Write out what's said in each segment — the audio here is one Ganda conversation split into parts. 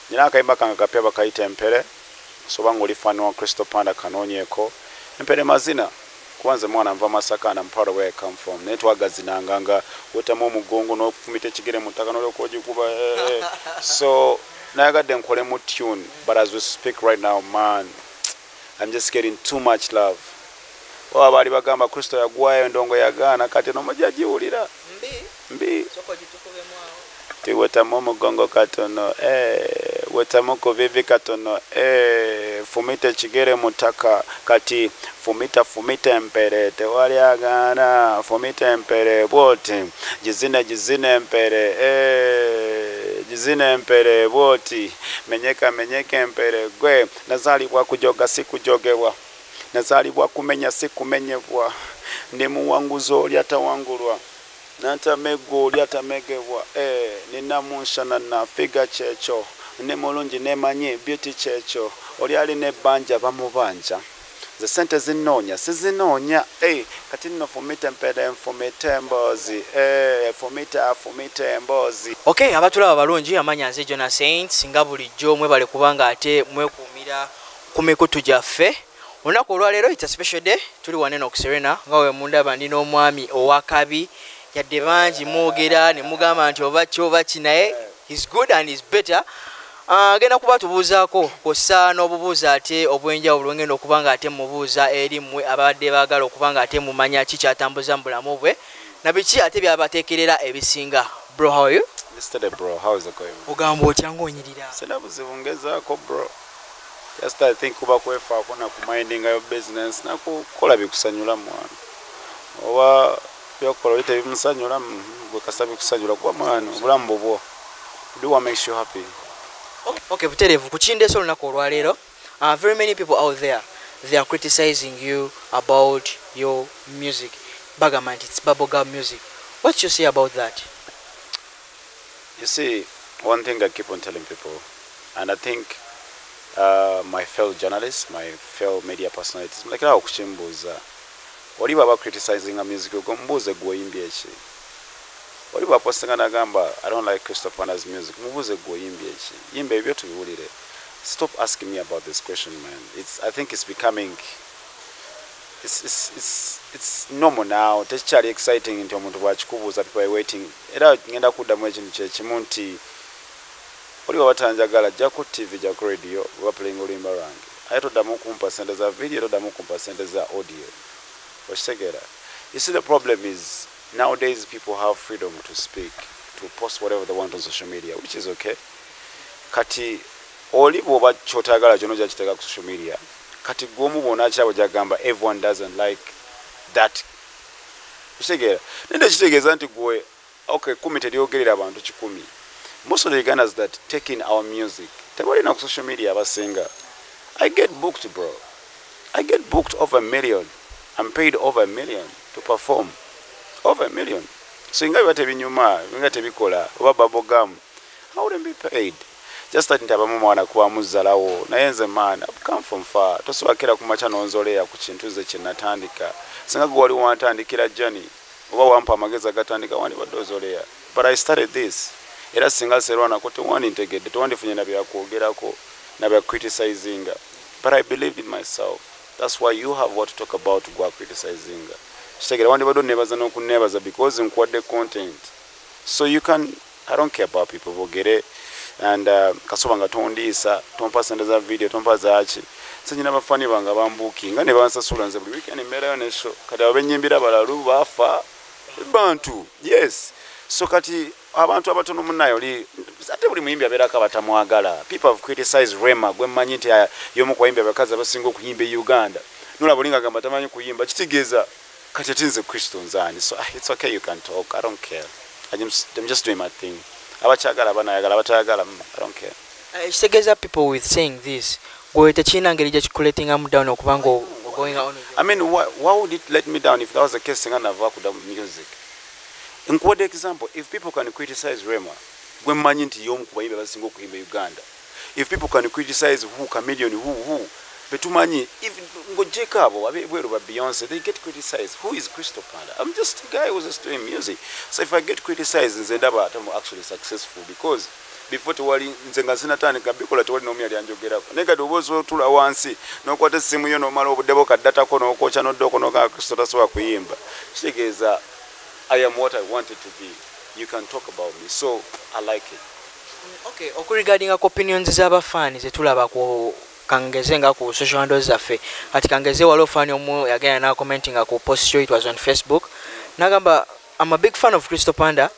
Nina akayimba kange kapya bakayita Empere. Soba ng'oli fan wa Crystal Panda, kanoonyeeko. Empere mazina, kuba nze mwana nva Masaka and I'm proud of where I come from. Naye twagazinanga nga wetamu omugongo n'okufumita ekigere mu ttaka n'olyoka ogikuba, eh. So nayagadde nkolemu tune, but as we speak right now, man, I'm just getting too much love. Oba baali bagamba Kristo yagwayo, endongo yagaana, kati eno mujja giwulira. Mbi. Mbi. Sooka ogitukubemu awo. Tiwetamu omugongo katono, eh, wetamu ku vivi katono, eh, fumita ekigere mu ttaka. Kati fumita, fumita empere, tewali agaana. Fumita empere bwoti, gizine, gizine empere, eh, gizine empere bwoti, menyeka, menyeka empere. Gwe nazaalibwa kujoga, si kujogebwa. Nazaalibwa kumenya, si kumenyebwa. Ndi muwanguzi, oli atawangulwa. Nantamegwa, oli atamegebwa. Eh, nina munshanana figa kyekyo, ne mulungi nemanyi beauty kyekyo. Oli alina ebbanja bamubanja, nze sente zinoonya sizinoonya. Hey, kati nno fumita empere, nfumita emboozi. Hey, fumita, fumita emboozi. Okay, abatulaba balungi, amanya nze Jonas Saints. Nga bulijjo mwebale kubanga ate mwekuumira ku mikutu gyaffe. Olunaku olwaleero, it's a special day. Tuli wano ku Serena, nga we mundaba ndi n'omwami owakabi. Yadde bangi mwogera ne mugamba nti oba ki oba ki, naye he's good and he's better. Agenda kuba tubuuzaako kw'ossa n'obubuuza ate obw'enjawulo, ngenda okuba nga ate mubuuza eri mmwe abadde baagala okuba nga ate mumanya ki kyatambuza mu bulamu bwe na biki ate byabateekerera ebisinga. Bro, how are you? Yesterday, bro, how is it going? Ogamba otya ng'onyirira? Sina buzibu, ngezaako, bro. Just I think kuba kwefaako na kumindinga your business nakukola bikusanyula, mwana. Oba byokola oli tebimusanyula, gwe kasa bikusanyula, kuba mwana obulamu bubwo. Do what makes you happy. Okay, butereevu ku kindeesa olunaku olwaleero, very many people out there, they are criticizing you about your music. Bagamba nti it's bubblegum music. What you say about that? You see, one thing I keep on telling people, and I think my fellow journalists, my fellow media personalities, mulekerawo okukimbuuza. Oli bw'aba criticizing music, ogwo mubuuze, gwe oyimbye ki? Oli bw'apostinga n'agamba, "I don't like Crystal Panda's music," mubuuze, gwe oyimbye ki? Yimba ebyo tubiwulire. Stop asking me about this question, man. I think it's becoming it's normal now. Tekikyali exciting nti omuntu bwakikubuuza, people are waiting. Era ngenda kuddamu ekintu kyekimu nti oli waba tanjagala, jja ku TV, jja ku radio, baplayinga oluyimba lwange, aye toddamu kumpa sente za video, toddamu kumpa sente za audio. Okitegeera? You see, the problem is nowadays people have freedom to speak, to post whatever they want on social media, which is okay. Kati oli bw'oba kyotayagala kyona ojja kiteeka ku social media. Kati gwomu bw'onakyabo gyagamba everyone doesn't like that, okitegeera? Naye tekitegeeza nti gwe, okay, 10 teryogerera abantu 100. Most of the Ugandans that take in our music tebalina ku social media abasinga. I get booked, bro. I get booked over a million. I'm paid over a million to perform, over a million. So nga biba tebinyuma, nga tebikola oba bubblegum, I wouldn't be paid. Just that nti abamu mwana kuba muzzalawo, naye nze, man, I've come from far. Tosobakera ku makya n'onzoleya ku kintu nze kye natandika. Singa gwe wali wantandikira journey oba wampa amagezi agatandika, wandibadde ozoleya, but I started this. Era singa serwanako tewandintegedde, tewandifunye nabyakwogerako nabyacriticinga, but I believed in myself. That's why you have what to talk about. Gwa criticizinga, kitegeera? Wandibadde onebaza n'okunebaza because nkuwadde content. So you can, I don't care about people bogere. And kasoba nga tondiisa, tompa sente za video, tompa zaki, senyina bafani bange bambukinga ne bansasula. Nze buli weekend mbeerayo ne show. Kati abo benyimbira balalu bafa bantu, yes. So kati abantu abatono munayo oli ate buli muyimbi abeerako abatamwagala. People have criticized Rema, gwe mmanyi nti y'omu ku bayimbi abakazi abasinga okuyimba e Uganda. Nolaba oli ng'agamba tamanyi kuyimba. Kitegeeza kati ate nze Kristo nzaani? So it's okay, you can talk, I don't care. I'm just doing my thing. Abakyagala banayagala, abatayagala, I don't care. Ekitegeeza people with saying this, gwe tekirina ngeri gyekikuletingamu down okubanga going on with I mean, why would it let me down? If that was the case, singa nava kuda music. Nkuwadde example, if people can criticize Rema, gwe mmanyi nti y'omu ku bayimbi abasinga okuyimba e Uganda. If people can criticize who, Chameleon, who, betumanyi, if ng'oggyeko abo ab'ebweru ba Beyonce, they get criticized. Who is Crystal Panda? I'm just a guy who's just doing music. So if I get criticized, nze ndaba ate I'm actually successful because Before tewali, nze nga sinatandika bikola, tewali n'omu yali anjogerako. Naye kati oba osobola otula wansi n'okwata essimu yo n'omala obudde bwo kaddatako n'okwokya n'oddoko n'ogamba Kristo tasobola kuyimba. Kitegeeza I am what I wanted to be. You can talk about me, so I like it. Okay, okuregardinga opinions z'abafaani zetulaba ku, kangeze nga ku social handles zaffe, kati kangeze waliwo fan omu yagenda n'acommentinga ku post show, it was on Facebook, nagamba, "I'm a big fan of Crystal Panda,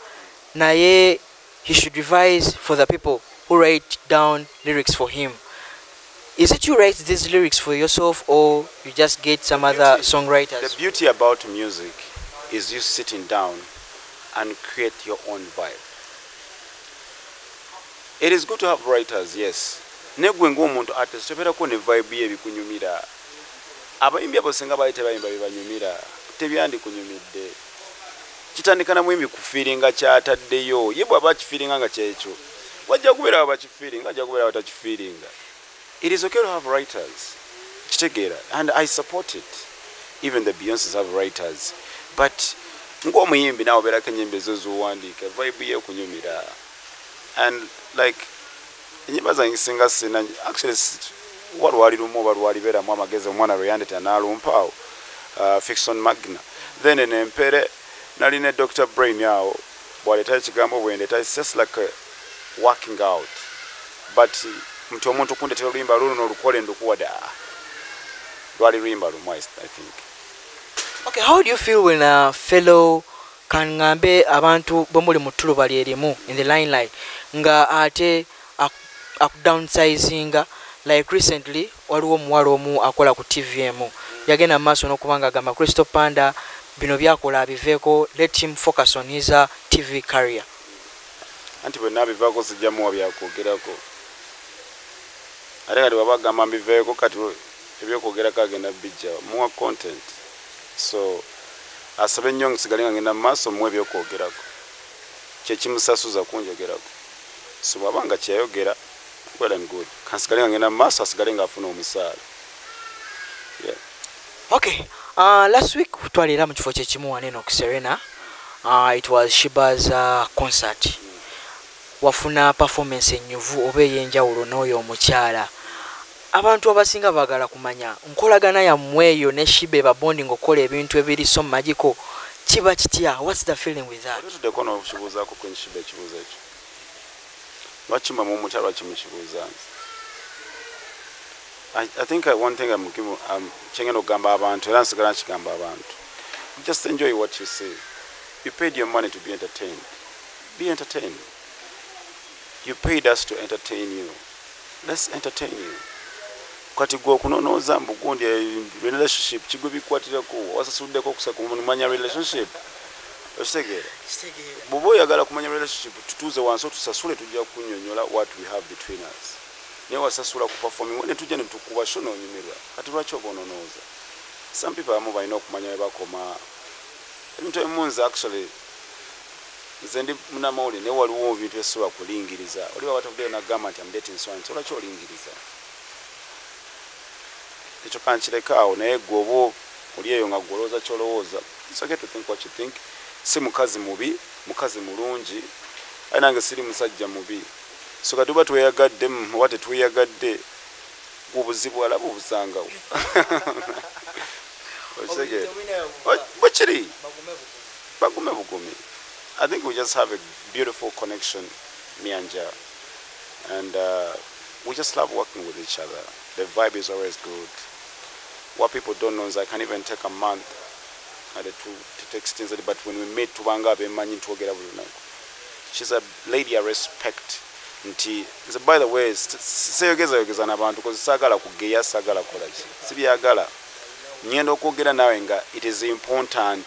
naye he should revise for the people who write down lyrics for him." Is it you write these lyrics for yourself or you just get some other songwriters? The beauty about music is you sitting down and create your own vibe. It is good to have writers, yes. Naye gwe ng'omuntu artist tobeerako ne vibe ye ebikunyumira. Abayimbi abo singa baali tebayimba bibanyumira, tebyandikunyumidde. Kitandika na muyimbi kufiiringa kyataddeyo. Ye bw'aba akifiiringa nga kyekyo, wajja kubeera abakifiiringa, wajja kubeera abatakifiiringa. It is okay to have writers. Kitegeera. And I support it. Even the Beyonces have writers. But ng'omuyimbi naawe obeerako ennyimba ezo z'owandiika, vibe ye ekunyumira. And like ennyimba zange singa sina, actually oba lwali lumu oba lwalibeeramu amagezi omwana lwe yandetera n'alumpaawo, Fixon Magna, then nempere nali ne Dr Brain awo bw'aleeta ekigambo bwendeeta, it's just like working out. But nti omuntu kundetera oluyimba luno olukole ndukuwadde, ah, lwali luyimba lumu, I think. Okay, how do you feel when a fellow, kaŋŋambe abantu bwe muli mu ttuluba lyerimu in the limelight, nga ate akudownsizinga? Like recently waliwo omuwala omu akola ku TV emu yagenda mu maaso n'okuba nga agamba Crystal Panda bino byakola abiveeko, let him focus on his TV career. Anti bwe naabivaako sijjamuwa byakwogerako. Ate kati waba agamba mbiveeko, kati ebyokwogerako agenda bijja muwa content. So asabe nnyo nsigale nga ngenda mu maaso muwe ebyokwogerako, kyekimusasuza kunjogerako. So bw'aba nga kyeyayogera, well and good, kansigale nga ngenda mu maaso, asigale ng'afuna omusaala, yeah. Okay, last week twali era mu kifo kyekimu waneno ku Serena. It was Sheebah's concert. Wafuna performance ennyuvu oba ey'enjawulo n'oyo omukyala. Abantu abasinga baagala kumanya nkolagana yammwe eyo ne Sheebah, babonding, okukola ebintu ebiri so magical, kiba kitya? What's the feeling with that? Ate tuddeko n'okibuuzaako Queen Sheebah ekibuuzo ekyo. Lwaki mwe mumutya? Lwaki mukibuuza nze? I think one thing I'm giving, kyengenda okugamba abantu, era nsigala nkigamba abantu, just enjoy what you see. You paid your money to be entertained, be entertained. You paid us to entertain you, let's entertain you. Kati gwe okunonooza mbu gundi, relationship kigwe bikwatirako, wasasuddeko okusa kumanya relationship? Okitegeera? Bw'oba oyagala kumanya relationship, tutuuze wansi otusasule, tujja kunyonyola what we have between us. Naye wasasula ku performing, ne tujja ne tukuba show n'onyumirwa. Kati lwaki oba ononooza? Some people abamu balina okumanya we bakoma ebintu ebimu. Nze actually nze ndi munamawulire, naye waliwo ebintu ebisobola kulingiriza. Oli baba tavuddeyo nagamba nti am dating so and so, lwaki olingiriza ekyo? Kankireka awo. Naye gwe oba oli eyo nga gwolowooza kyolowooza, it's okay to think what you think. Si mukazi mubi, mukazi mulungi, aye nange siri musajja mubi. So kati oba tweyagadde oba tetweyagadde, obuzibu alaba obusangawo. Okitegeera? Bwe kiri, bagume bugumi. I think we just have a beautiful connection, me and Ja, and we just love working with each other. The vibe is always good. What people don't know is I can even take a month at to text instead, but when we meet tubanga abemanyi, twogera buli lunaku. She's a lady I respect. Nti nze, by the way, seyogezayogeza n'abantu because saagala kugeya, saagala kukola ki, sibyagala. Ngenda okwogera naawe nga it is important.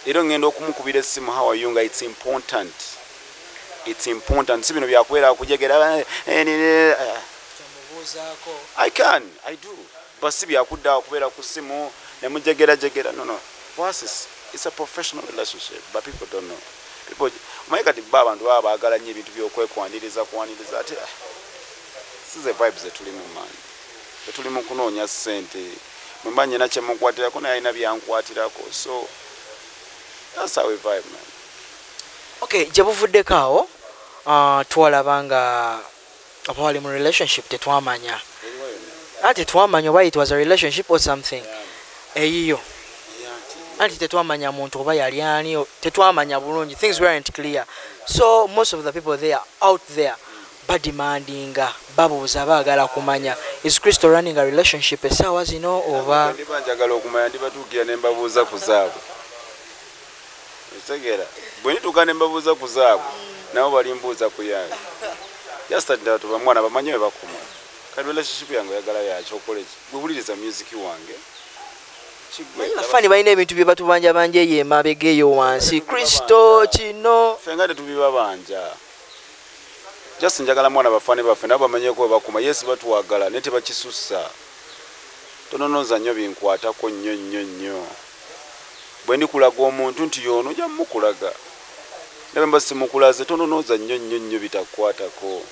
Era ngenda okumukubira essimu, "How are you?" nga it's important, it's important. Si bino byakubeera kujegera. I can, I do, but si byakudda okubeera ku ssimu nemujegerajegera. No, for us it's a professional relationship, but people don't know. People omanyi kati ba abantu baba baagala nnyo ebintu byokwekwaniriza kwaniriza, ate si ze vibes zetulimu maani. Tetuli mu kunoonya ssente. Mwemba nyina kyemukwatirako, naye alina byankwatirako, so that's how we vibe, man. Okay, gye buvuddeko awo, Twalaba nga oba wali mu relationship, tetwamanya, ate tetwamanya oba it was a relationship or something eyiyo, anti tetwamanya muntu oba yali ani, tetwamanya bulungi, things weren't clear. So most of the people there, out there, bademandinga, babuuza, baagala kumanya, is Crystal running a relationship essaawa zino oba? Ndiba njagala okumanya, ndibatuukira ne mbabuuza ku zaabwe. Ekitegeera, bwe ndituuka ne mbabuuza ku zaabwe, nabo balimbuuza ku yange. Just that bamwana bamanye we bakoma. Kati relationship yange oyagala yakyokola ki? Gwe wuliriza music wange. Kigwe. Abafaani balina ebintu bye batubanjabanja eyo emabega eyo wansi, Crystal kino. Ffe nga tetubibabanja. Just njagala mwana bafaani baffe nabo bamanyeko we bakoma. Yes, batwagala naye tebakisussa. Tononoza nnyo binkwatako nnyo nnyo nnyo. Bwe ndikulaga omuntu nti y'ono, ojja mukulaga. Naye mba simukulaze, tononoza nnyo nnyo nnyo bitakukwatako.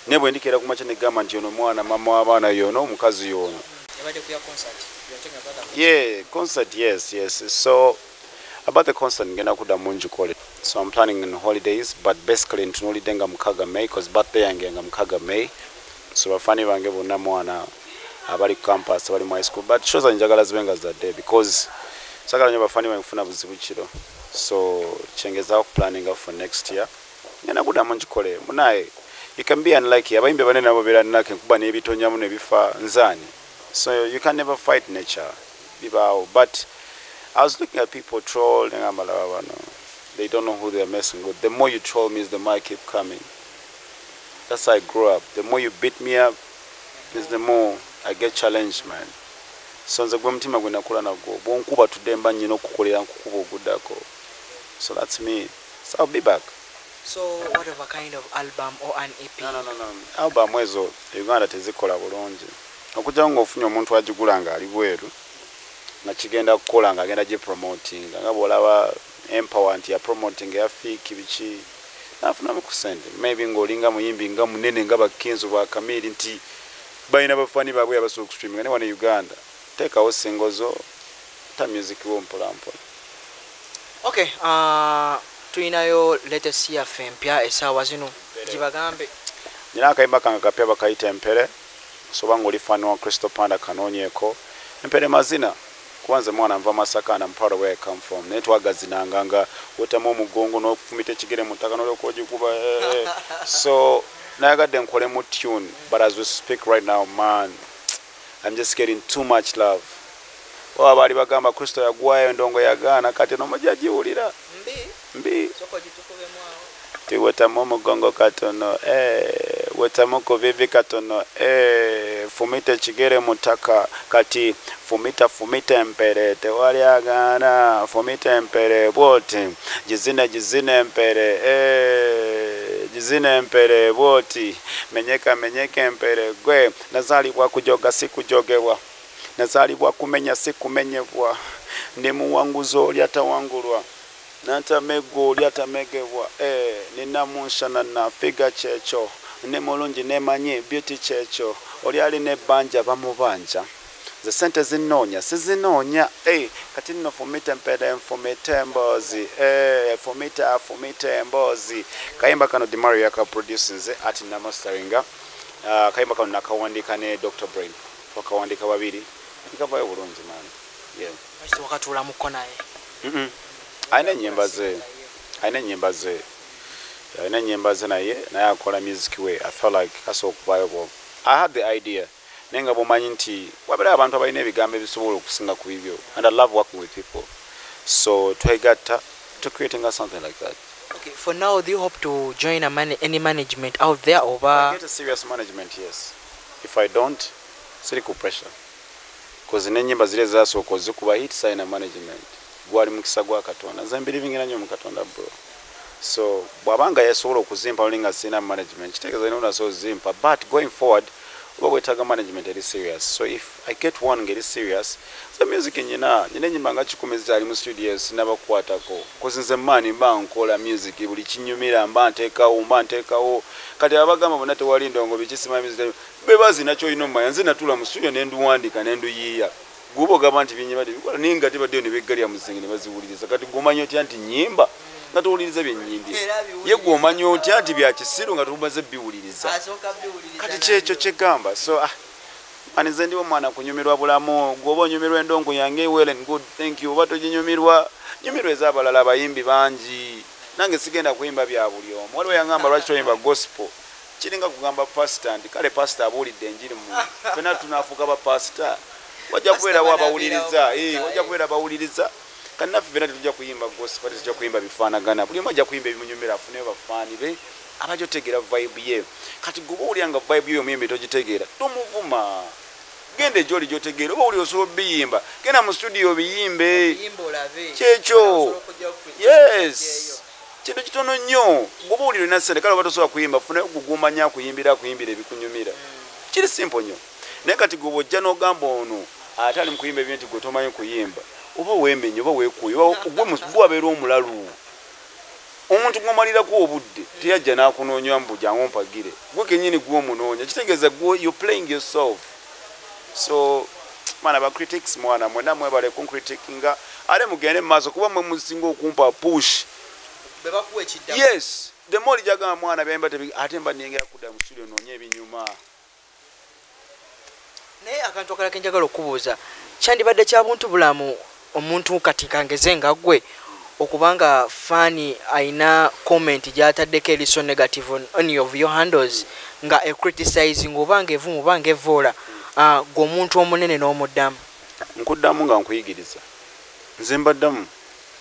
Naye bwe ndikeera ku makya ne gamba nti ono mwana, mama w'abaana y'ono, omukazi y'ono. Yabadde ku ya concert. You are talking about the concert. Yeah, concert, yes. So about the concert, ngenda kuddamu ngikole. So I'm planning on holidays, but basically ntunuulidde nga 6 May, 'cause birthday yange nga 6 May. So bafaani bange bonna mwana abali ku campus, abali mu high school, but shows njagala zibe nga za day because sagala nnyo bafaani bange kufuna buzibu kiro. So kyengezaako planning for next year. Ngenda kuddamu ngikole. Munaye, you can be unlucky. Abayimbi banene nabo beera unlucky, nkuba n'ebitonyamu ne bifa nzaani. So you can never fight nature. Bibaawo. But I was looking at people troll, ngamba laba bano. They don't know who they are messing with. The more you troll me, the more I keep coming. That's how I grew up. The more you beat me up, is the more I get challenged, man. So nze gwe mutima gwe nakula nagwo. Bw'onkuba tudde mba nnyina okukolera nkukuba oguddako. So that's me. So I'll be back. So what of a kind of album or an EP? No. Album ezo Uganda tezikola bulungi. Okujja ng'ofunye omuntu agigula ng'ali bweru, nga kigenda kukola ng'agenda gipromoting, nga bw'olaba Empower nti ya promoting ya Fik biki, nafunamu ku ssente. Maybe ng'olinga muyimbi nga munene nga Bakenzo ba Kamiri nti balina bafaani baabwe abasobola okustreaminga, naye wano e Uganda teekawo single zo, ta music wo mpola mpola. Okay, tulinayo latest yaffe empya essaawa zino, gibagambe. Nina akayimba kange kapya bakayita Empere. So banga oli fan wa Crystal Panda, kanoonyeeko. Empere mazina. Kuba nze mwana nva Masaka and I'm proud of where I come from. Naye twagazinanga nga wetamu omugongo n'okufumita ekigere mu ttaka n'olyoka ogikuba. So nayagadde nkolemu tune, but as we speak right now, man, I'm just getting too much love. Oba baali bagamba Crystal yagwayo endongo yagaana, kati eno mujja giwulira. Mbi. Mbi. Sooka ogitukubemu awo. Tiwetamu omugongo katono, wetamu ku vivi katono, fumita ekigere mu ttaka, kati fumita fumita empere, tewali agaana, fumita empere bw'oti, gizine gizine empere, gizine empere bw'oti, menyeka menyeka empere, gwe nazaalibwa kujoga si kujogebwa, nazaalibwa kumenya si kumenyebwa, ndi muwanguzi oli atawangulwa, nantamegwa oli atamegebwa, nina munshana na figa kyekyo, ne mulungi nemanyi beauty kyekyo, oli alina ebbanja bamubanja, nze ssente zinoonya sizinoonya, kati nno fumita empere nfumite emboozi, fumita fumita emboozi. Kayimba kano Demario yakaproducinze ati namasteringa. Kayimba kano nakawandiika ne Dr. Brain, twakawandiika babiri, nikavayo bulungi man. Yeah. Lwaki tewakatuulamuko naye? Alina ennyimba ze, alina ennyimba ze, alina ennyimba ze, naye naye akola music we. I felt like kasobola okuvaayo bw'ogo. I had the idea, naye nga bw'omanyi nti wabeerayo abantu abalina ebigambo ebisobola okusinga ku bibyo, and I love working with people, so twegatta to creating something like that. Okay, for now, do you hope to join any management out there oba? I get a serious management, yes. If I don't, siri ku pressure, 'cause n'ennyimba ziri ezasooka ozikuba hit, sign management gwali mukisa gwa Katonda. Nze mbirivingira nnyo mu Katonda, bro. So bw'abanga yasobola okuzimpa oli nga sirina management, kitegeeza nina nasobola ozimpa, but going forward oba weetaaga management eri serious. So if I get one ng'eri serious, so music nyina ennyimba nga 100 ezikyali mu studio sinnabakukwatako, 'cause nze maani mba nkola music buli kinyumira mba nteekawo, mba nteekawo. Kati abagamba bonna tewali ndongo biki simanyi music, be bazina ky'olina omumanya. Nze natuula mu studio ne nduwandiika ne nduyiiya. Gwe oba ogamba nti binyimba tebikola, naye nga tebaddeyo ne beggalira mu kisenge ne baziwuliriza. Kati gw'omanyi otya nti nnyimba? Nga towuliriza byenyimbye, ye gwe omanya otya nti bya kisiru nga tumaze biwuliriza? Kati kyekyo kyegamba. So man, nze ndiwo mwana kunyumirwa bulamu. Gwoba onyumirwa endongo yange, well and good, thank you. Oba toginyumirwa, nyumirwa ez'abalala. Abayimbi bangi, nange sigenda kuyimba bya buli omu. Waliwo yangamba, "Lwaki toyimba gospel?" Kiringa kugamba pasita nti kale pasita abuulidde enjiri, mu fena tunafuuka bapasita. Wajja kubeerawo abawuliriza, wajja kubeera abawuliriza. Kati naffe fena tetujja kuyimba gospel, tetujja kuyimba bifaanagana. Buli omu ajja kuyimba ebimunyumira, afuneyo bafaani be abajja otegeera vibe ye. Kati gwe owulira nga vibe ye omuyimbi togitegeera, tomuvuma. Genda egyoli gyotegeera, oba owulira osobola obiyimba, genda mu studio obiyimbe. Kyekyo, yes, kintu kitono nnyo. Gwoba owulira olina sente, kale oba tosobola kuyimba, funayo gugumanya akuyimbira, akuyimbira ebikunyumira. Kiri simple nnyo. Naye kati gwe bwojja n'ogamba ono ate ali mu kuyimba ebintu nti gwe tomanyi kuyimba, oba weemenya oba weekuuye, oba gwe wabeera omulalu. Omuntu gwomalirako obudde teyajja n'akunoonya mbu jangu ompagire. Gwe kenyini gwe omunoonya, kitegeeza gwe you playing yourself. So mwana, ba critics, mwana mwena mwebale kuncriticinga, ate mugende mu maaso, kuba mwe musinga okumpa push. Yes, the more lijagamba mwana byayimba ate mba nengera kudda mu studio noonye ebinyuma. Naye akantu akalala kenjagala okubuuza, kyandibadde kya buntu bulamu omuntu kati kangeze nga ggwe okubanga fan ayina comment gyataddeko eri so negative on any of your handles, nga ecriticizing oba nga evuma oba nga evoola, gwe omuntu omunene n'omuddamu? Nkuddamu nga nkuyigiriza. Nze mbaddamu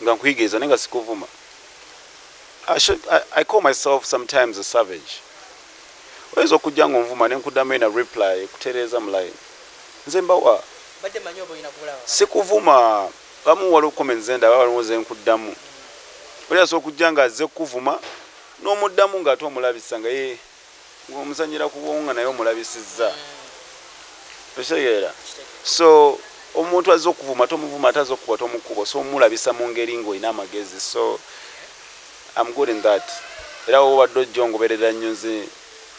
nga nkuyigiriza, naye nga sikuvuma. I call myself sometimes a savage. Oyinza okujja nga onvuma nenkuddamu ina reply ekutereeza mu line. Nze mbawa, sikuvuma. Bamu waliwo comments zendaba, waliwo ze nkuddamu. Oli asobola okujja nga azze kukuvuma, n'omuddamu ng'ate omulabisa nga ye ng'omuzanyira ku bwongo, nga naye omulabisizza. Okitegeera? So omuntu azze okuvuma tomuvuma, ate azze okukuba tomukuba. So omulabisa mu ngeri ng'olina amagezi. So I'm good in that. Era woba obadde ojja ongoberera nnyo, nze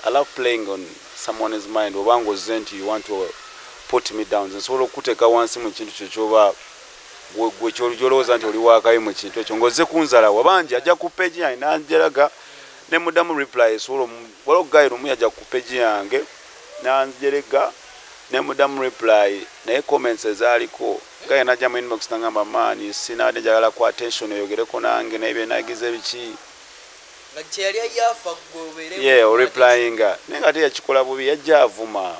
I love playing on someone's mind. Oba ng'ozze nti you want to put me down, nze nsobola okukuteeka wansi mu kintu kyo kyoba gwe kyolowooza nti oli wakabi mu kintu ekyo, ng'ozze kunzala. Wabangi ajja ku page yange nanjeraga, nemuddamu reply esobola. Waliwo guy lumu yajja ku page yange nanjerega, nemuddamu reply, naye comments ezaaliko, guy najja mu inbox nangamba, "Man, sinabadde njagala ku attention oyogereko nange, naye byenagize biki?" Ye oreplyinga, naye nga ate yakikola bubi. Yajja avuma,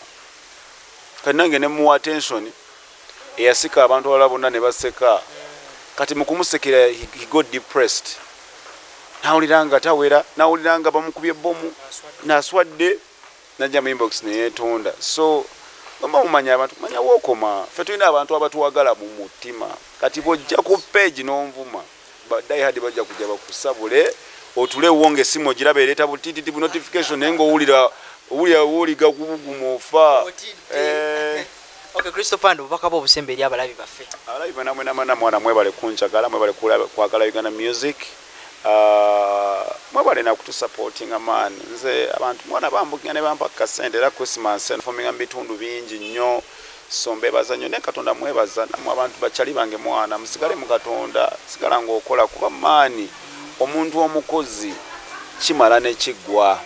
kati nange nemuwa attention eyasika abantu abalala bonna ne baseka. Kati mu kumusekera he got depressed, nawulira nga tawera, nawulira nga bamukubye bomu, naswadde, najja mu inbox neyetonda. So oba mumanya abantu, manya wookoma. Ffe tulina abantu abatwagala mu mutima. Kati bwojja ku page n'onvuma, diehard bajja kujja bakusabule, otulewo nga essimu ogiraba ereeta butititi bu notification, naye ngaowulira owulira wooliga kubuguma ofa. Okay, Crystal Panda, obubaka bwo obusembe eri abalabi baffe. Abalabi bana mwena mwena, mwana mwebale kunjagala, mwebale kwagala Uganda music. Mwebale nakutusupportinga man. Nze abantu mwana bambukinga ne bampa kasente, era Christmas nfominga mu bitundu bingi nnyo. So mbebaza nnyo, naye Katonda mwebaza. Namwe abantu bakyali bange, mwana musigale mu Katonda, sigala ng'okola, kuba maani omuntu omukozi kimala nekiggwa.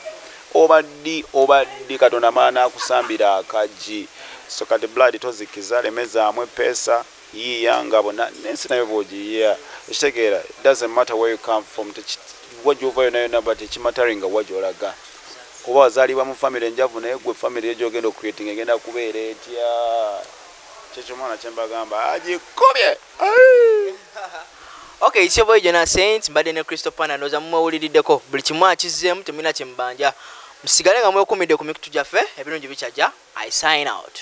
Oba ddi oba ddi, Katonda mala n'akusambira akaggi. So kati blood tozikiza, lemezaamu epeesa, yiiya nga bonna nensi nayo bwogiyiya. Ekitegeera, it doesn't matter where you come from, wa gyova yonna yonna, but ekimatteringa wa gyolaga. Kuba wazaalibwa mu famire enjavu, naye gwe famire gyogenda ocreating egenda kubeera etya? Kyekyo mwana kyembagamba, agikubye. Okay, it's your boy Jonas Saints, mbadde ne Crystal Panda. Ndowooza mumwewuliriddeko buli kimu akizzeemu, temulina kyemubanja. Musigale nga mwekumidde ku mikutu gyaffe, ebirungi bikyajja. I sign out.